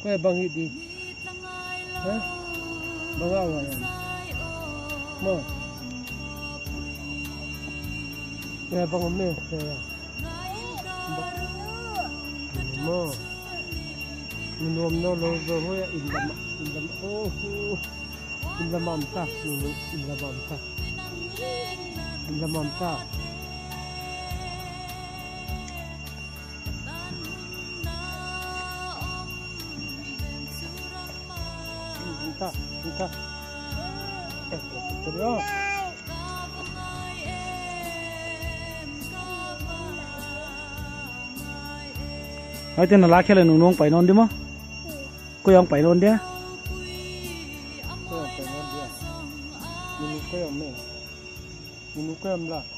Kaya bang hi di. Ha? Bangawa yan. Mo. Kaya bang me kaya. Mo. Nuam no lo zo hoya in lam in lam oh in lamam ta in lamam ta in lamam ta. Ta ta. Hai tên là lá khe là nung nung phải non đi mà. Cô yang phải non đi. Ko yang phải non đi. Nunu ko yang me. Nunu ko yang la.